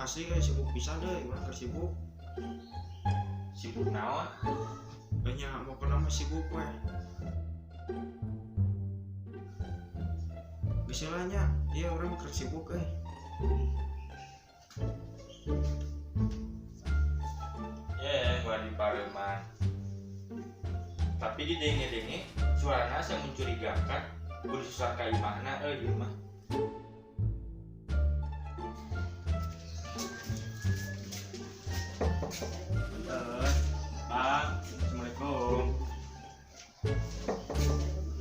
Asli euy sibuk pisan euy, urang keur sibuk. Sibuk naon? Nya pokona mah sibuk we. Geus lah nya, ieu urang keur sibuk euy. Ye, gua di pareuman. Tapi didenge-denge suarana asa mencurigakan, kudu susah ka imahna euy ieu mah. Bentar. Bang, assalamualaikum.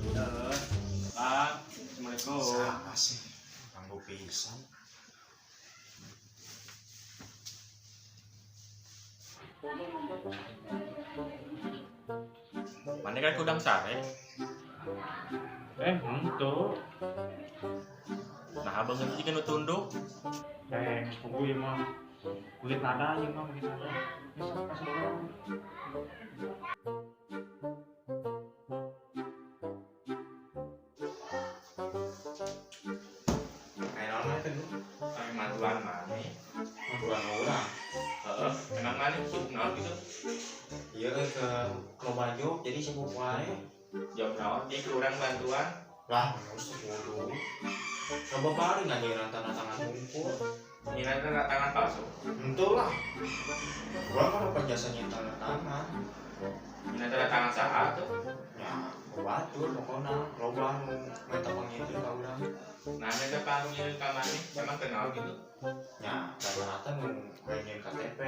Bentar. Bang, assalamualaikum. Sama sih, ganggu pisan. Mana kan kudang sare? Henteu. Nah, abang ngerti kan tunduk. Geus puguh ieu mah. Kulit nada ieu mah, kulit nada. Geus kasih urang. Aya naon teh nu? Aya mantuan maneh. Mantuan urang. Heeh, emang maneh sibuk naon gitu? Ieu euy ke loba job jadi sibuk wae. Job naon dia ke urang bantuan? Lah, geus kudu. Loba bari nganyiran tanda tangan hungkul. Nyiran tanda tangan palsu? Henteu lah. Urang mah dapat jasa nyian tanda tangan. Nyian tanda tangan saha tuh? Ya, batur pokona loba nu minta pangnyieun ka urang. Nah, minta pangnyieun ka maneh emang kenal gitu? Ya, rata-rata nu hayang nyieun KTP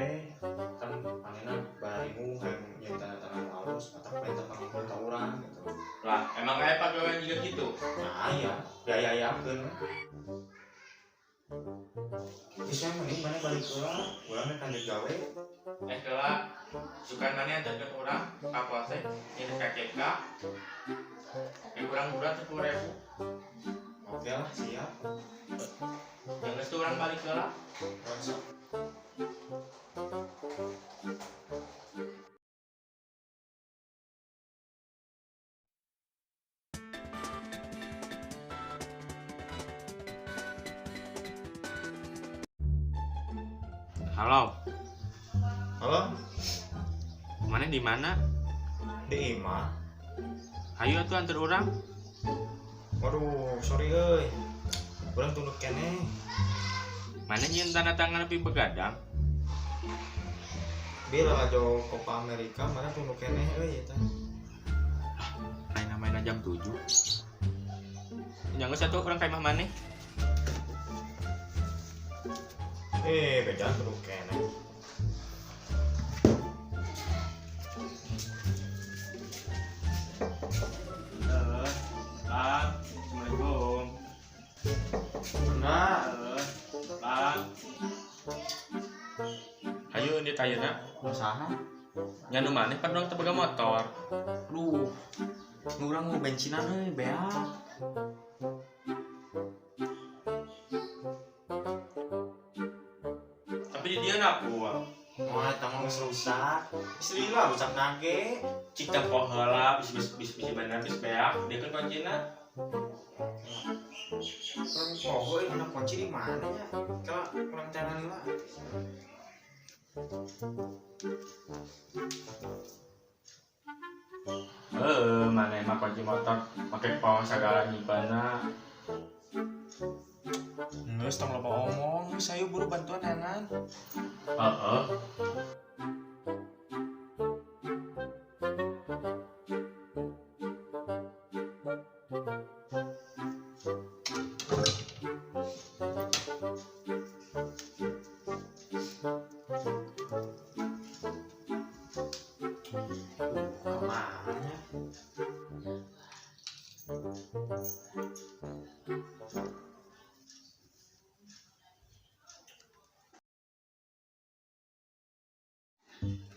kan manehna barimu hayang nyieun tanda tangan halus atau minta pangnyieun ka urang gitu. Lah, emang aya pagawean juga gitu? Nah, iya, biayakeun. Geus we mending maneh balik heula, urang rek lanjut gawe. Heula, sukan maneh anterkeun urang ka polsek nyieun KCK. Kurang bulan 10.000. Oke lah, siap. Yang geus urang balik heula. Langsung. Halo. Halo. Mana di mana? Di imah. Hayu atuh antar urang. Waduh, sorry euy. Urang tunduk keneh. Mana nyieun tanda tangan lebih begadang? Bila laju Copa Amerika mana tunduk keneh euy eta. Ah, main-main jam 7. Jangan satu urang ka imah maneh. Beda tunduk keneh. Bang, assalamualaikum. Nah, Bang. Hayu ini tayana. Usaha. Nya nu maneh pan urang teu boga motor. Duh. Nu urang mau bensinan euy, beak. Tapi di dieu na gua. Wah, eta mah geus rusak. Geus lila rusak nage. Cik tempo heula bisa bener geus beak, dia kan kuncina. Urang poho euy mana kunci di mana nya? Kala urang tangan heula. Mana emang kunci motor make poho sagala nyimpanna. Geus tong loba omong, geus ayo buru bantuan neangan. Heeh. Kemana?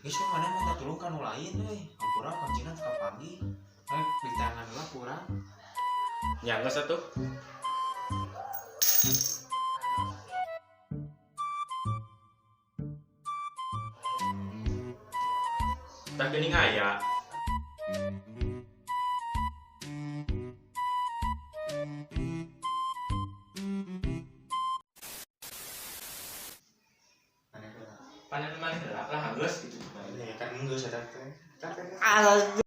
Geus we maneh minta tulung ka nu lain euy. Hampura kuncina teu kapanggih. Di tangan heula kurang. Nya geus atuh. Tah geuning aya. Panen maneh heula lah geus gitu. Ya kan geus eta teh. Kan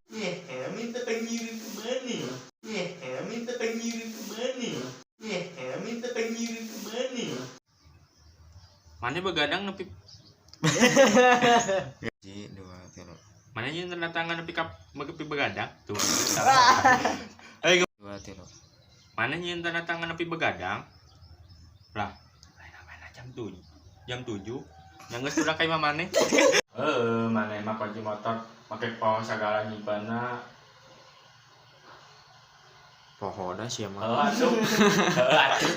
Nih, minta pengirim ke mana? Nih, minta pengirim ke mana? Nih, minta pengirim ke mana? Mana begadang nepi Ji dua tilu. Mana yang tanda tangan nepi kap nepi begadang tuh. Dua tilu. Mana yang tanda tangan nepi begadang? Lah, mana mana jam 7. Jam 7. Yang geus udah kayak maneh. Heeh, maneh mah kunci motor make poho sagala nyimpenna. Poho dah sia mah. Heeh atuh. Heeh atuh.